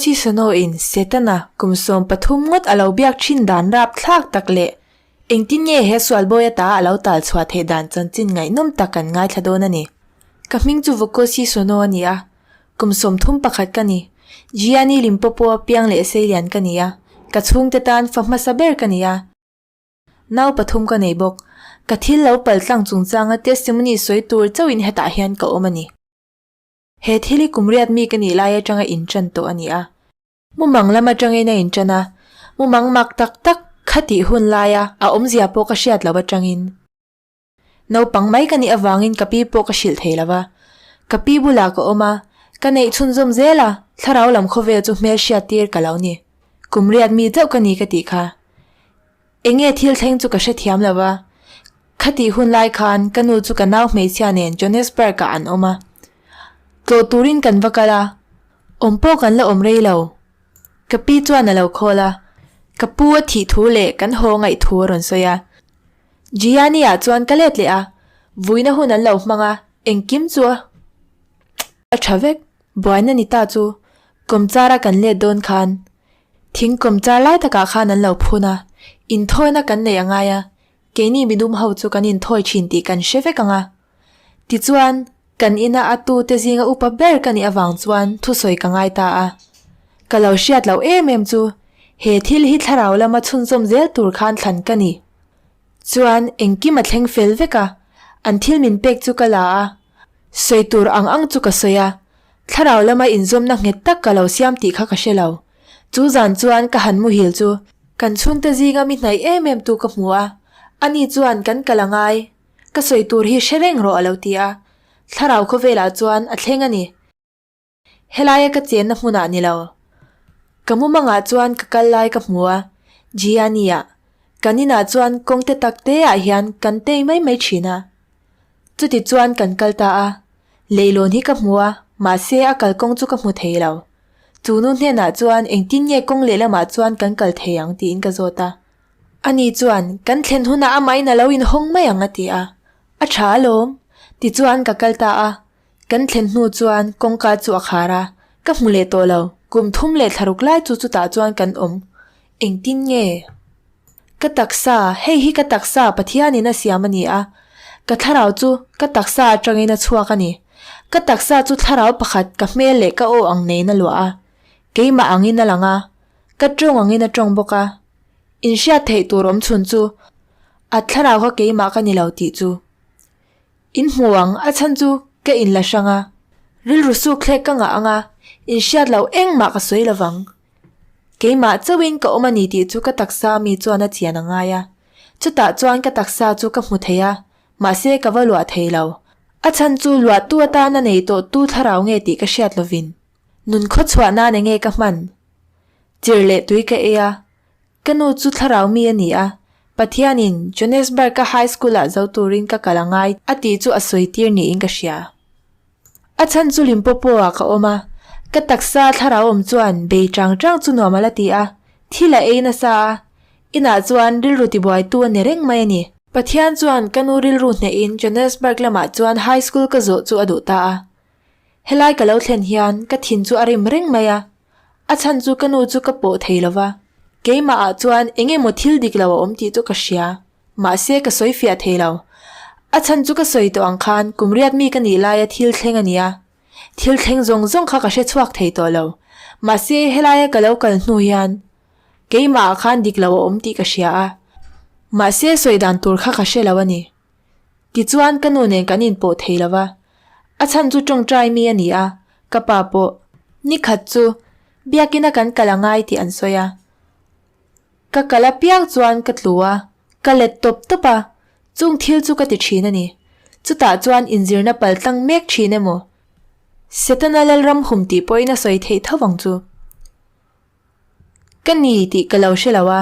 Chisano-in Setana kum 13 ngawt a lo biak thin dan rapthlak tak leh engtin nge he sualbawi ata a lo tal chhuah theih dan chanchin ngaihnawm tak kan ngaithla dawn a ni. Ka hming chu Vuko Chisono a ni a, kum 31 ka ni. Gianni Limpopo a piang leh seilian ka ni a, ka chhungte tan fa hmasa ber ka ni a. Nau pathum ka nei bawk. Ka thil lo paltlang chungchanga testimony sawi tur chauhin hetah hian ka awm a ni. He thil hi kum riat mi ka nih lai atanga inṭan tawh a ni a. Mumang lam atangin a inṭan a, mumang mak tak tak kha tih hun laia a awmzia pawh ka hriat loh atangin. Naupang mai ka nih avangin ka pi pawh ka hrilh thei lo va. Ka pi bulah ka awm a, ka neih chhunzawm zel a, thlarau lam khawvel chu hmel hriat tir ka lo ni. Kum riat mi chauh ka ni ka tih kha. Enge thil thleng chu ka hrethiam lo va, khatih hun lai khan ka nu chu ka nau hmeichhia nen Johannesburg ah an awm a. Tlawh turin kan va kal a, awm pawh kan la awm rei lo. Ka pi chuan a lo call a, ka pu a thih thu leh kan haw ngaih thu a rawn sawi a. Gianni ah chuan ka let leh a, vuina hun an lo hmang a, engkim chu a tha vek. Buaina ni ta chu kawmchara kan let dawn khan Thing kawmchar lai takah khan an lo phun a, inthawina kan neih a ngai a, keini midum ho chu kan inthawi thin tih kan hre vek ang a. Tichuan, kan ina a tute zinga upa ber ka nih avang chuan thusawi ka ngai ta a. Ka lo hriat loh em em chu he thil hi thlarau lama chhunzawm zel tur khan thlan ka ni. Chuan engkim a thleng fel vek a, an thil min pek chu ka la a, sawi tur ang ang chu ka sawi a, thlarau lama inzawmna nghet tak ka lo siam tih kha ka hre lo. Chu zan chuan ka han muhil chu kan chhungte zinga mi hnaih em em tu ka hmu a, ani chuan kan kal a ngai, ka sawi tur hi hre reng rawh a lo ti a, thlarau khawvelah chuan a thleng a ni. Helaia ka chenna hmunah ni lo. Ka mumangah chuan ka kal lai ka hmu a, Gianni-ah. Kan inah chuan kawng te tak te ah hian kan tei mai mai thin a. Chuti chuan kan kal ta a, leihlawn hi ka hmu a, mahse a kalkawng chu ka hmu thei lo. Chu nu hnenah chuan engtin nge kawng lehlamah chuan kan kal thei ang tiin ka zawt a. Ani chuan kan thlen hunah amahin a lo inhawng mai ang a ti a. A tha alawm. Tichuan ka kal ta a, Kan thlen hnu chuan kawngka chu a khar a, ka hmu leh tawh lo, kum thum leh thlaruk lai chu chutah chuan kan awm. Engtin nge? Ka taksa, hei hi ka taksa Pathianin a siam a ni a, ka thlarau chu ka taksa atangin a chhuak a ni. Ka taksa chu thlarau pakhat ka hmel leh ka aw ang neiin a luah a, keimah angin a lang a, ka tawng angin a tawng bawk a. Inhriat theih tur awm chhun chu a thlarau kha keimah ka ni lo tih chu. In hmu ang, a chhan chu ka in la hrang a. Rilru suk thlek ka ngah ang a, in hriat loh engmah ka sawi lovang. Keimah chauhin ka awm a ni tih chu ka taksa mi chuan a chian a ngai a. Chutah chuan ka taksa chu ka hmu thei a, mahse ka va luah thei lo. A chhan chu luahtu atana nei tawh tu thlarau nge tih ka hriat lovin. Nun khawchhuah nan enge ka hman? Chirh leh tui ka ei a, Ka nu chu thlarau mi a ni a, Pathianin Johannesburg-a High School-ah zo turin ka kal a ngai a tih chu a sawi tir niin ka hria. A chhan chu Limpopo-ah ka awm a, ka taksa thlarau awm chuan bei chang chang chu nuam a la ti a, thil a ei nasa a, inah chuan rilru tibuaitu a ni reng mai a ni. Pathian chuan ka nu rilru hnehin Johannesburg lamah chuan High School ka zawh chu a duh ta a. Helai ka lo thlen hian ka thin chu a rim reng mai a, A chhan chu ka nu chu ka pawh thei lo va, keimahah chuan eng emaw thil dik lo a awm tih chu ka hria, mahse ka sawi fiah thei lo. A chhan chu ka sawi tawh ang khan kum riat mi ka nih laia thil thleng a ni a, thil thleng zawng zawng kha ka hre chhuak thei tawh lo, mahse helaia ka lo kal hnu hian keimahah khan dik lo a awm tih ka hria a, mahse sawi dan tur kha ka hre lo a ni. Tichuan ka nu nen kan inpawh thei lo va, a chhan chu tawngtai mi a ni a, ka pa pawh ni khat chu biakina kan kal a ngai tih an sawi a. Ka kal apiang chuan ka tlu a, ka let tawp tawp a, chung thil chu ka ti thin a ni. Chutah chuan inzirna pal tlang mek thin emaw? Setana Lalram hum tih pawhin a sawi theih tho vang chu. Ka ni tih ka lo hre lo a,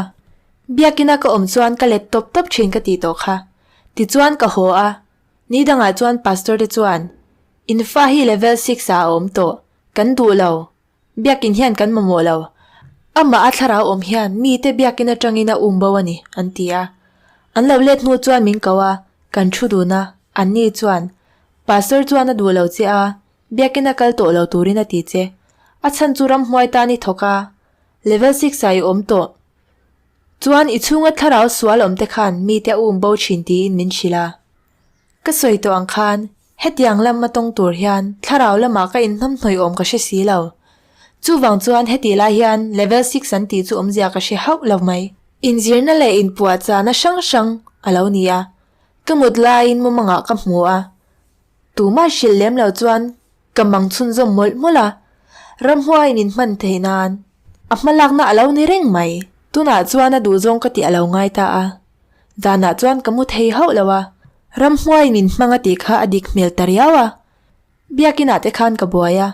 biakina ka awm chuan ka let tawp tawp thin ka tih tawh kha. Tichuan ka haw a, ni dangah chuan pastor te chuan, In fa hi level six ah a awm tawh, kan duh lo, biakin hian kan mamawh lo, amah a thlarau awm hian mite biakin atangin a um bo a ni, an ti a. An lo let hnu chuan min ko a, kan thu dun a, anni chuan, Pastor chuan a duh lo che a, Biakina kal tawh lo turin a ti che. A chhan chu ramhmuai tan i thawk a, level six-ah i awm tawh. Chuan i chhunga thlarau sual awm te khan mite a um bo thin tiin min hrilh a. Ka sawi tawh ang khan hetiang lam a tawng tur hian thlarau lamah ka inhnamhnawih awm ka hre si lo. Chuvang chuan hetih lai hian level six an tih chu awmzia ka hre hauh lo mai. Inzirna leh inpuahchahna hrang hrang a lo ni a, ka mut laiin mumangah ka hmu a. Tumah hrilh lem lo chuan ka mang chhunzawm mawlh mawlh a, ramhuaiin in hman theih nan a hmalakna a lo ni reng mai. Tunah chuan a duhzawng ka tih a lo ngai ta a, zanah chuan ka mu thei hauh lo a, ramhuaiin min hmang a tih kha a dik hmel ta riau a, biakinah te khan ka buai a,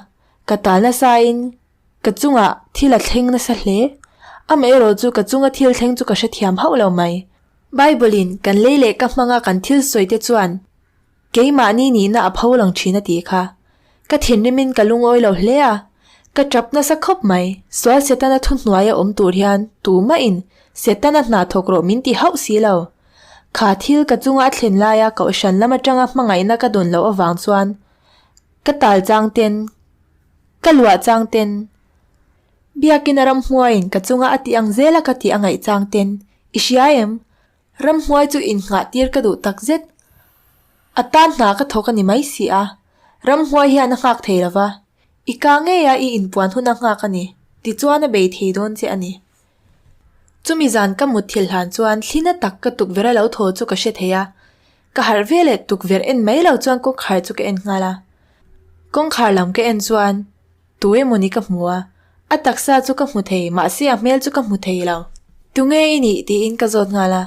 ka tal nasain ka chungah thil a thleng nasa hle. Amaherawh chu ka chunga thil thleng chu ka hrethiam hauh lo mai. Bible-in kan lei leh ka hmanga kan thil sawi te chuan Keimahni nihna a pho lang thin a tih kha. Ka thinrimin ka lungawi lo hle a, ka tap nasa khawp mai. Sual Setana thuhnuaia awm tur hian tumahin Setana hna thawk rawh min ti hauh si lo. Kha thil ka chunga a thlen laia kohhran lam atanga hmangaihna ka dawn loh avang chuan ka tal chang ten, ka luah chang ten, biakina ramhmuaiin ka chunga a tih ang zela ka tih a ngaih chang ten, i hria em? Ramhnuai chu innghah tir ka duh tak zet. A tan hna ka thawk a ni mai si a, ramhnuai hian a nghak thei lo va, i ka ngei a i inpuan hun a nghak a ni, tichuan a bei thei dawn che a ni. Chumi zan ka mutthilh hlan chuan thlina tak ka tukverh a lo thaw chu ka hre thei a, ka harh veleh tukverh en mai lo chuan kawngkhar chu ka en nghal a. Kawngkhar lam ka en chuan Tu emawni ka hmu a, a taksa chu ka hmu thei mahse a hmel chu ka hmu thei lo. Tunge i nih tiin ka zawt nghal a,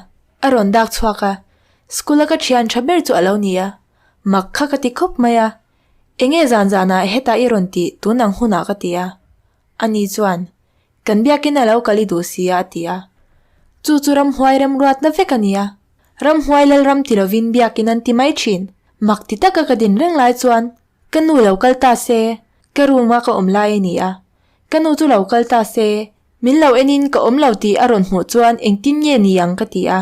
a rawn dak chhuak a, school a ka thian tha ber chu a lo ni a, mak kha ka ti khawp mai a, enge zan zanah hetah i rawn tih tun ang hunah ka ti a, ani chuan kan biakin a lo kal i duh si a a ti a, chu chu ramhuai remruatna vek a ni a, ramhuai lalram ti lovin biakin an ti mai thin, mak ti taka ka din reng lai chuan Ka nu lo kal ta se, ka room a ka awm lai a ni a. Ka nu chu lo kal ta se, min lo enin ka awm lo tih a rawn hmuh chuan engtin nge ni ang ka ti a.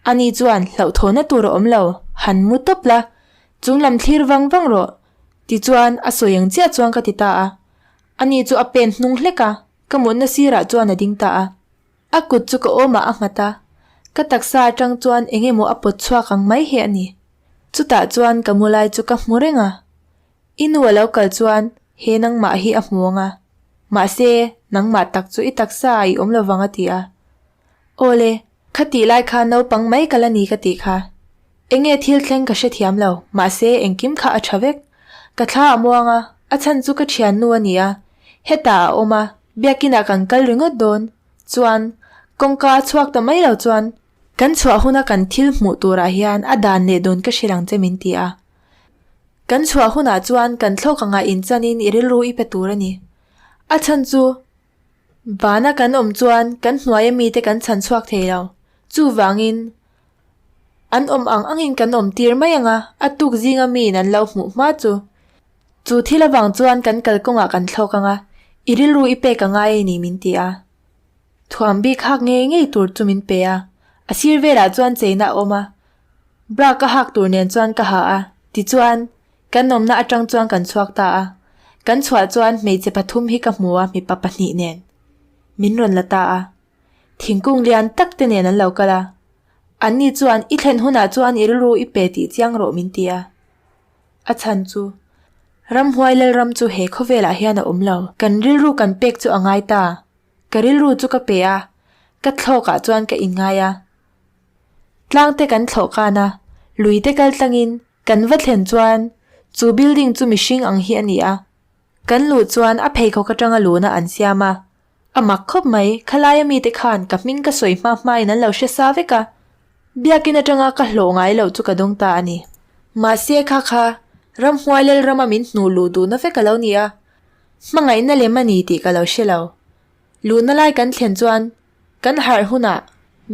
Ani chuan hlauhthawhna tur a awm lo, han mu tawp la, chung lam thlir vang vang rawh, tichuan a sawi ang chiah chuan ka ti ta a. Ani chu a pen hnung hlek a, ka mutna sirah chuan a ding ta a. A kut chu ka awmah a nghat a, ka taksa atang chuan eng emaw a pawt chhuak ang mai hi a ni. Chutah chuan ka mu lai chu ka hmu reng a, i nu a lo kal chuan he nangmah hi a hmu ang a, mahse nangmah tak chu i taksa ah i awm lo vang a ti a. Awle, kha tih lai kha naupang mai ka la ni ka tih kha. Enge thil thleng ka hrethiam lo, mahse engkim kha a tha vek. Ka thla a muang a, a chhan chu ka thiannu a ni a, hetah a awm a, biakinah kan kal ringawt dawn. Chuan, kawngka a chhuak ta mai lo chuan, kan chhuah huna kan thil hmuh turah hian a dan leh dawn ka hrilh ang che min ti a. Kan chhuah hunah chuan kan thlawk angah inchanin i rilru i pe tur a ni. A chhan chu, vana kan awm chuan kan hnuaia mite kan chhan chhuak thei lo. Chuvangin, an awm ang angin kan awm tir mai ang a, a tuk zinga miin an lo hmuh hma chu. Chu thil avang chuan kan kalkawngah kan thlawk ang a, i rilru i pek a ngai a ni min ti a. Thuam bik hak ngei ngei tur chu min pe a, a sir velah chuan cheina a awm a, bra ka hak tur nen chuan ka ha a, tichuan, kan awmna atang chuan kan chhuak ta a, kan chhuah chuan hmeichhe pathum hi ka hmu a mipa pahnih nen min rawn la ta a, thingkung lian tak te nen an lo kal a, anni chuan i thlen hunah chuan i rilru i pe tih chiang rawh min ti a. A chhan chu, Ramhuai Lalram chu he khawvelah hian a awm lo. Kan rilru kan pek chu a ngai ta. Ka rilru chu ka pe a, ka thlawkah chuan ka inngai a. Tlangte kan thlawh kan a, luite kal tlangin kan va thlen chuan chu building chu mihring ang hi a ni a. Kan luh chuan a pheikhawk atanga luhna an siam a. A mak khawp mai, khalaia mite khan ka hming ka sawi hma hmain an lo hre sa vek a. Biakin atanga ka hlawh ngai loh chu ka dawng ta a ni. Mahse kha kha, ramhnuai Lalrama min hnuh luh duhna vek a lo ni a. Hmangaihna lem a ni tih ka lo hre lo. Luhna lai kan thlen chuan kan harh hunah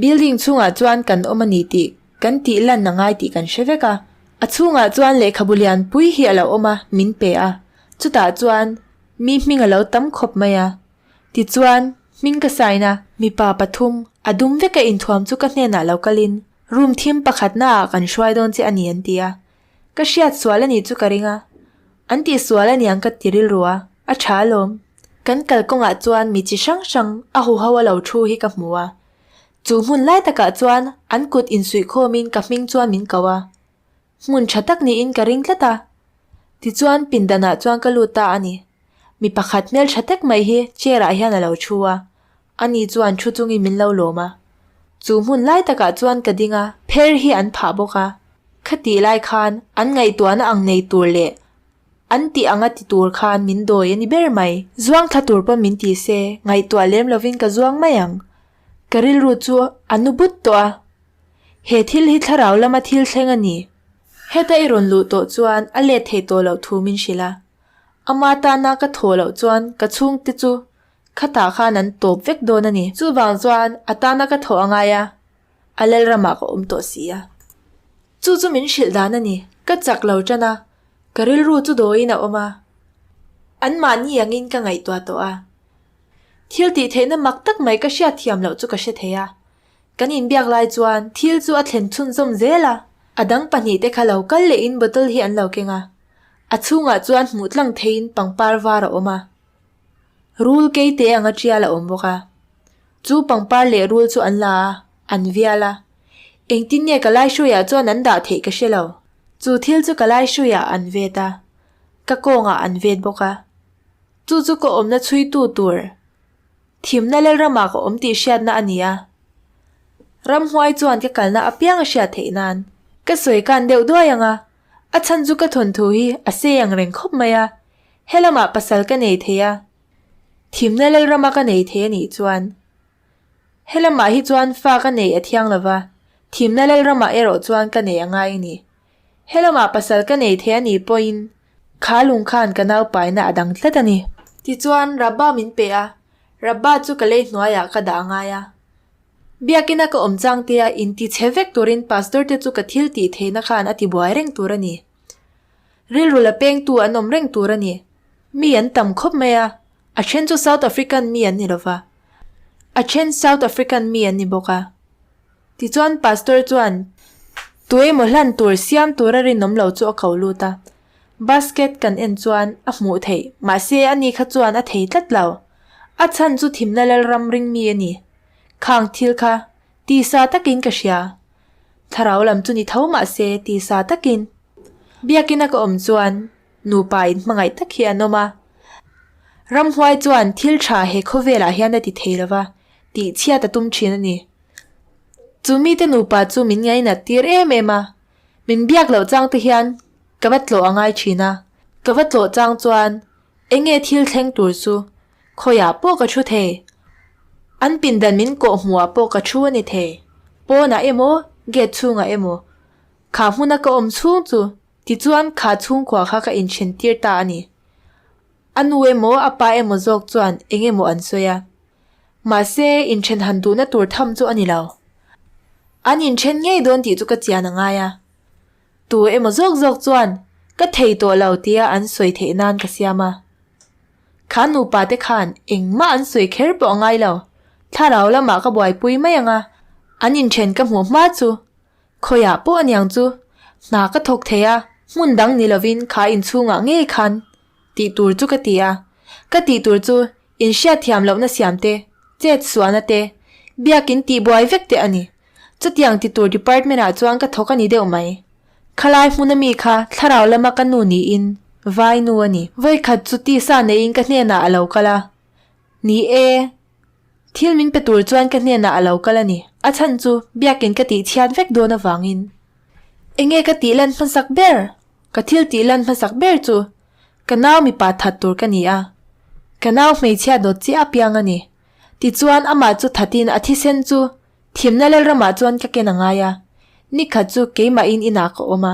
building chhungah chuan kan awm a ni tih kan tih lan a ngai tih kan hre vek a. A chhungah chuan lehkhabu lian pui hi a lo awm a, min pe a. Chutah chuan mi hming a lo tam khawp mai a. Tichuan, hming ka sign a, mipa pathum, a dum veka inthuam chu ka hnenah lo kalin room thim pakhatnaah kan hruai dawn che a ni an ti a. Ka hriat sual a nih chu ka ring a, an tih sual a niang ka ti rilru a, a tha alawm. Kan kalkawngah chuan mi chi hrang hrang a huho a lo thu hi ka hmu a. Chu hmun lai takah chuan an kut insuihkhawmin ka hming chuan min ko a. Hmun tha tak niin ka ring tlat a. Tichuan pindanah chuan ka lut ta a ni. Mi pakhat hmel tha tak mai hi chair ah hian a lo thu a. Ani chuan thu chungin min lo lawm a. Chu hmun lai takah chuan ka ding a, pher hi an phah bawk a. Khatih lai khan an ngaihtuahna ang nei tur leh an tih anga ti tur khan min dawi a ni ber mai. Zuang thla tur pawn min ti se, ngaihtuah lem lovin ka zuang mai ang. Ka rilru chu a nu but tawh a. He thil hi thlarau lama thil thleng a ni. Heta i rawn luh tawh chuan a let thei tawh loh thu min hrilh a. Ama tana ka thawh loh chuan ka chhungte chu khatah khan an tawp vek dawn a ni. Chuvang chuan a tana ka thawh a ngai a, a lalramah ka awm tawh si a. Chu chu min hrilh dan a ni. Ka chak lo tan a, ka rilru chu dawiin a awm a. Anmahni angin ka ngaihtuah tawh a. Thil tih theihna mak tak mai ka hriat thiam loh chu ka hre thei a. Kan inbiak lai chuan thil chu a thlen chhunzawm zel a, a dang pahnihte kha lo kal lehin bottle hi an lo keng a, a chhungah chuan hmuh tlang theiin pangpar var a awm a, rul keite anga tial a awm bawk a. Chu pangpar leh rul chu an la a, an vial a. Engtin nge ka laihruiah chuan an dah theih ka hre lo. Chu thil chu ka laihruiah an vet a, ka kawngah an vet bawk a. Chu chu ka awmna chhuitu tur Thimna Lalramah ka awm tih hriatna a ni a. Ramhuai chuan ka kalna apiang a hriat theih nan ka sawi kan deuh duai ang a, a chhan chu ka thawnthu hi a sei ang reng khawp mai a, helamah pasal ka nei thei a, Thimna Lalrama ka nei thei a nih chuan helamah hi chuan fa ka nei a thiang lo va, Thimna Lalramah erawh chuan ka nei a ngai a ni. Helamah pasal ka nei thei a nih pawhin Kha lung khan ka naupaina a dang tlat a ni. Tichuan, Rabba min pe a, Rabba chu ka lei hnuaiah ka dah ngai a. Biakina ka awm chang tia inti chhe vek turin pastor te chu ka thil tih theihna khan a ti buai reng tur a ni. Rilru la pengtu an awm reng tur a ni. Mi an tam khawp mai a, a then chu South African mi an ni lova, a then South African mi an ni bawk a. Tichuan Pastor chuan tuemaw hlan tur siam tura rinawm lo chu a ko lut a, basket kan en chuan a hmuh theih mahse ani kha chuan a thei tlat lo. A chhan chu thimna lalram ring mi a ni. Khang thil kha tisa takin ka hria. Thlarau lam chu ni tho mahse tisa takin. Biakina ka awm chuan nupa inhmangaih tak hi an awm a. Ramhuai chuan thil tha he khawvelah hian a ti thei lova, tihchhiat a tum thin a ni. Chu mite nupa chu min ngainat tir em em a, min biak loh chang te hian ka va tlawh a ngai thin a, ka va tlawh chang chuan eng nge thil thleng tur chu khawiah pawh ka thu thei, an pindan min kawh hmuhah pawh ka thu a ni thei, pawnah emaw gate chhungah emaw kha hmuna ka awm chhung chu tichuan kha chhungkua kha ka inthen tir ta a ni. A nu emaw a pa emaw zawk chuan eng emaw an sawi a. Mahse, inthen han duhna tur tham chu a ni lo. An inthen ngei dawn tih chu ka chian a ngai a. Tu emaw zawk zawk chuan ka thei tawh lo tia an sawi theih nan ka siam a. Kha nupa te khan engmah an sawi kher pawh a ngai lo. Thlarau lamah ka buaipui mai ang a, an inthen ka hmuh hma chu Khawiah pawh aniang chu hna ka thawk thei a, hmun dang ni lovin kha inchhungah ngei khan tih tur chu ka ti a. Ka tih tur chu inhriatthiam lohna siam te, chet sualna te, biakin tihbuai vek te a ni. Chutiang ti tur department ah chuan ka thawk a ni deuh mai. Khalai hmuna mi kha thlarau lama ka nu niin vai nu a ni. Vawikhat chu tisa neiin ka hnenah a lo kal a, Ni e, Thil min pe tur chuan ka hnenah a lo kal a ni. A chhan chu biakin ka tih chhiat vek dawn avangin. Enge ka tih lan hmasak ber? Ka thil tih lan hmasak ber chu ka nau mipa that tur ka ni a. Ka nau hmeichhia dawt chiah apiang a ni. Tichuan amah chu thatin a thisen chu thimna lalramah chuan ka ken a ngai a. Nikhat chu keimahin inah ka awm a.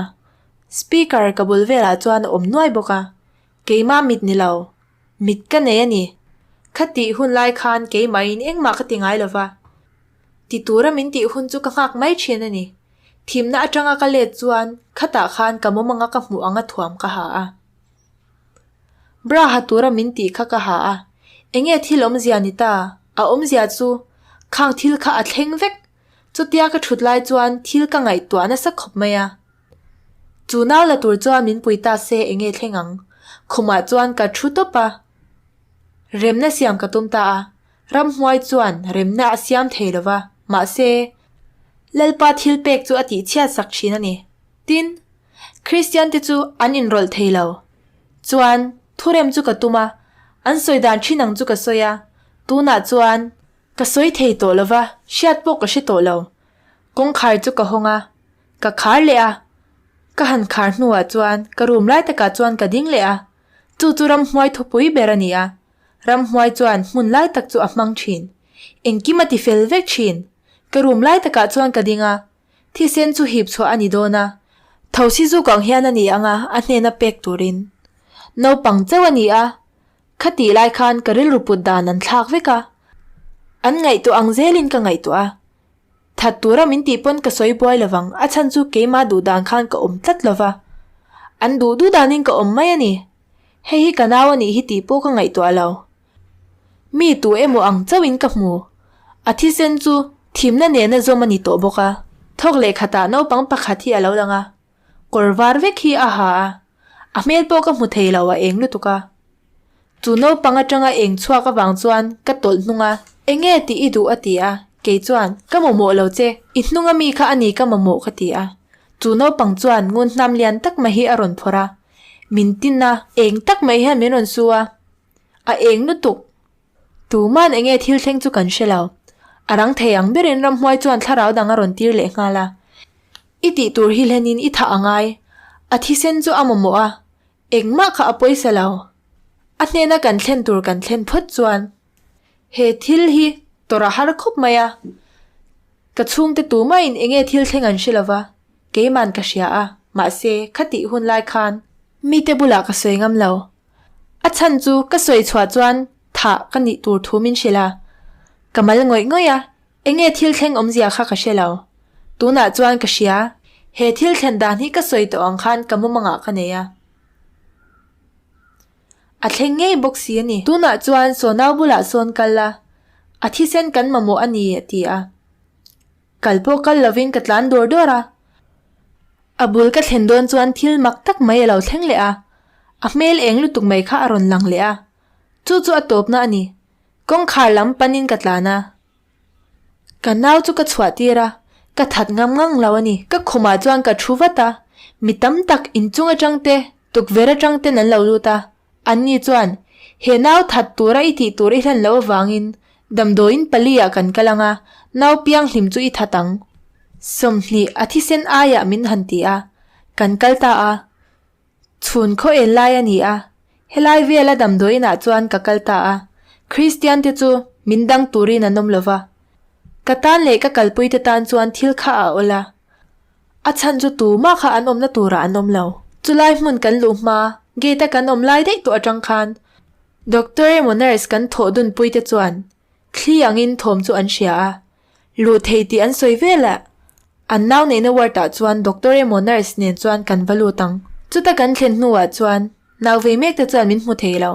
Speaker ka bul velah chuan a awm nuai bawk a. Keimah mit ni lo. Mit ka nei a ni. Kha tih hun lai khan keimahin engmah ka ti ngai lo va. Ti tura min tih hun chu ka nghak mai thin a ni. Thimna atanga ka let chuan khatah khan ka mawmanga ka hmuh anga thuam ka ha a. Bra ha tura min tih kha ka ha a. Enge thil awmzia ni ta? A awmzia chu khang thil kha a thleng vek. Chutia ka thut lai chuan thil ka ngaihtuah nasa khawp mai a. Chu nau la tur chuan min pui ta se enge thleng ang? Khumah chuan ka thu tawp a. Remna siam ka tum ta a, ramhmuai chuan remna a siam thei lo va, mahse, Lalpa thil pek chu a tihchhiat sak thin a ni. Tin, Kristiante chu an inrawlh thei lo. Chuan, thurem chu ka tum a, an sawi dan thin ang chu ka sawi a, tunah chuan ka sawi thei tawh lo va, hriat pawh ka hre tawh lo. Kawngkhar chu ka hawng a, ka khar leh a, ka han khar hnuah chuan ka room lai takah chuan ka ding leh a, chu chu ramhmuai thupui ber a ni a, ramhmuai chuan hmun lai tak chu a hmang thin, engkim a ti fel vek thin, ka room lai takah chuan ka ding a, thisen chu hip chhuah a ni dawn a, thosi zuk ang hian a ni ang a, a hnena pek turin naupang chauh a ni a, khatih lai khan ka rilru put dan an thlak vek a, an ngaihtuah ang zelin ka ngaihtuah a. That tura min tih pawn ka sawi buai lovang, a chhan chu keimah duh dan khan ka awm tlat lova. An duh duh danin ka awm mai a ni. Hei hi ka nau a nih hi tih pawh ka ngaihtuah lo. Mi tu emaw ang chauhin ka hmu. A thisen chu thimna nena zawm a ni tawh bawk a. Thawk leh khatah naupang pakhat hi a lo lang a. Kawr var vek hi a ha a. A hmel pawh ka hmu thei lo a eng lutuk a. Chu naupang atanga eng chhuak avang chuan ka tawlh hnung a. Enge tih i duh a ti a, kei chuan, Ka mamawh lo che, i hnung ami kha a ni ka mamawh ka ti a. Chu naupang chuan ngun hnam lian tak mai hi a rawn phawrh a, min tin a, eng tak mai hian min rawn su a, a eng lutuk. Tuman enge thil thleng chu kan hre lo. A rang thei ang berin ramhuai chuan thlarau dang a rawn tir leh nghal a. I tih tur hi hlenin i thah a ngai. A thisen chu a mamawh a, Engmah kha a pawisa lo. A hnena kan thlen tur kan thlen phawt chuan he thil hi tawrh a har khawp mai a. Ka chhungte tumahin enge thil thleng an hre lova, keiman ka hria a, mahse khatih hun lai khan mite bulah ka sawi ngam lo. A chhan chu ka sawi chhuah chuan thah ka nih tur thu min hrilh a. Ka mal ngawih ngawih a, Enge thil thleng awmzia kha ka hre lo. Tunah chuan ka hria, he thil thlen dan hi ka sawi tawh ang khan ka mumangah ka nei a. A thleng ngei bawk si a ni. Tunah chuan Sonau bulah sawn kal la, a thisen kan mamawh a ni a ti a. Kal pawh kal lovin ka tlan dawr dawr a. A bul ka thlen dawn chuan thil mak tak mai a lo thleng leh a, a hmel eng lutuk mai kha a rawn lang leh a. Chu chu a tawpna a ni. Kawngkhar lam panin ka tlan a. Ka nau chu ka chhuah tir a, ka that ngam ngang lo a ni. Ka khumah chuan ka thu vat a, mi tam tak inchung atang te, tukverh atang ten an lo lut a. Anni chuan, He nau that tura i tih tur i hlan loh avangin damdawiin pali ah kan kal ang a, nau pianghlim chu i that ang. 20 a thisen aiah min han ti a, kan kal ta a. Chhun khaw en lai a ni a, helai vela damdawiinah chuan ka kal ta a, Kristian te chu min dang turin an awm lo va. Ka tan leh ka kalpui te tan chuan thil kha a awl a, a chhan chu tumah kha an awmna turah an awm lo. Chulai hmun kan luh hma, gate a kan awm lai daih tawh atang khan Doctor emaw nurse kan thawh dunpui te chuan thli angin thawm chu an hria a, luh thei tih an sawi vel a. An nau neihna ward ah chuan doctor emaw nurse nen chuan kan va lut ang. Chuta kan thlen hnuah chuan nau vei mek te chuan min hmu thei lo.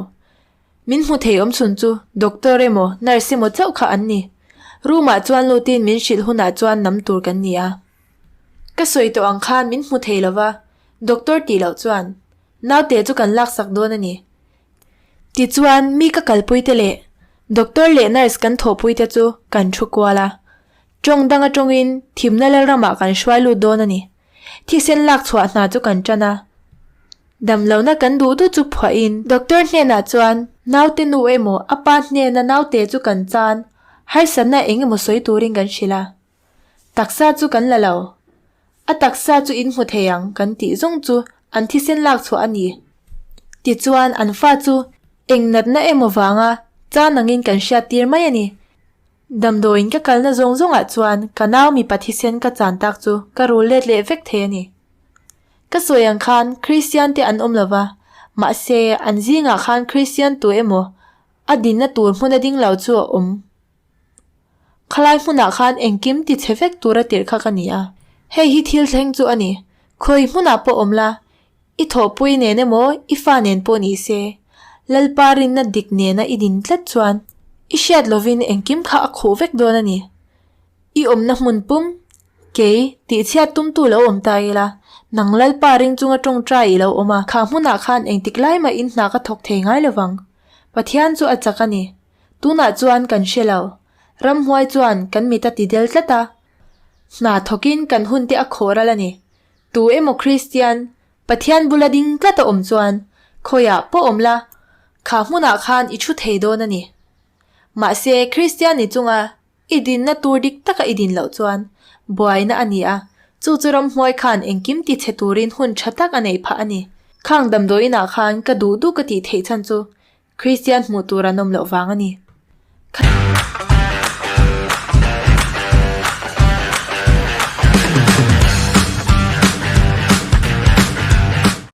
Min hmu thei awm chhun chu doctor emaw nurse emaw chauh kha an ni. Room ah chuan lutin min hrilh hunah chuan nam tur kan ni a. Ka sawi tawh ang khan min hmu thei lova doctor tih loh chuan naute chu kan laksak dawn a ni. Tichuan mi ka kalpui te leh doctor leh nurse kan thawhpui te chu kan thu kual a. Tawng dang atawngin thimna lalramah kan hruai lut dawn a ni. Thisen lak chhuah hna chu kan tan a. Damlohna kan duh duh chu phuahin doctor hnenah chuan naute nu emaw a pa hnena naute chu kan chan harsatna eng emaw sawi turin kan hrilh a. Taksa chu kan la lo. A taksa chu in hmu thei ang kan tih zawng chu an thisen lak chhuah a ni. Tichuan an fa chu eng natna emaw vanga chan angin kan hriat tir mai a ni. Damdawiin ka kalna zawng zawngah chuan ka nau mipa thisen ka chan tak chu ka rul let leh vek thei a ni. Ka sawi ang khan Kristian te an awm lo va, mahse an zingah khan Kristian tu emaw a dinna tur hmun a ding lo chu a awm. Khalai hmunah khan engkim ti chhe vek tura tirh kha ka ni a. Hei hi thil thleng chu a ni. Khawi hmunah pawh awm la, I thawhpui nen emaw i fa nen pawh ni se, Lalpa rinna dik nena i din tlat chuan i hriat lovin engkim kha a khuh vek dawn a ni. I awmna hmun pum, kei, tihchhiat tumtu lo awm ta ila, nang Lalpa ring chunga tawngtai i lo awm a, kha hmunah khan engtik lai mahin hna ka thawk thei ngai lovang. Pathian chu a chak a ni. Tunah chuan kan hre lo. Ramhuai chuan kan mit a ti del tlat a. Hna thawkin kan hunte a khawh ral a ni. Tu emaw Kristian, Pathian bula ding tlat a awm chuan khawiah pawh awm la, kha hmunah khan i thu thei dawn a ni. Mahse, Kristian ni chunga i dinna tur dik taka i din loh chuan buaina a ni a, chu chu ramhmuai khan engkim ti chhe turin hun tha tak a neih phah a ni. Khang damdawiinah khan ka duh duh ka tih theih chhan chu Kristian hmuh tur an awm loh vang a ni.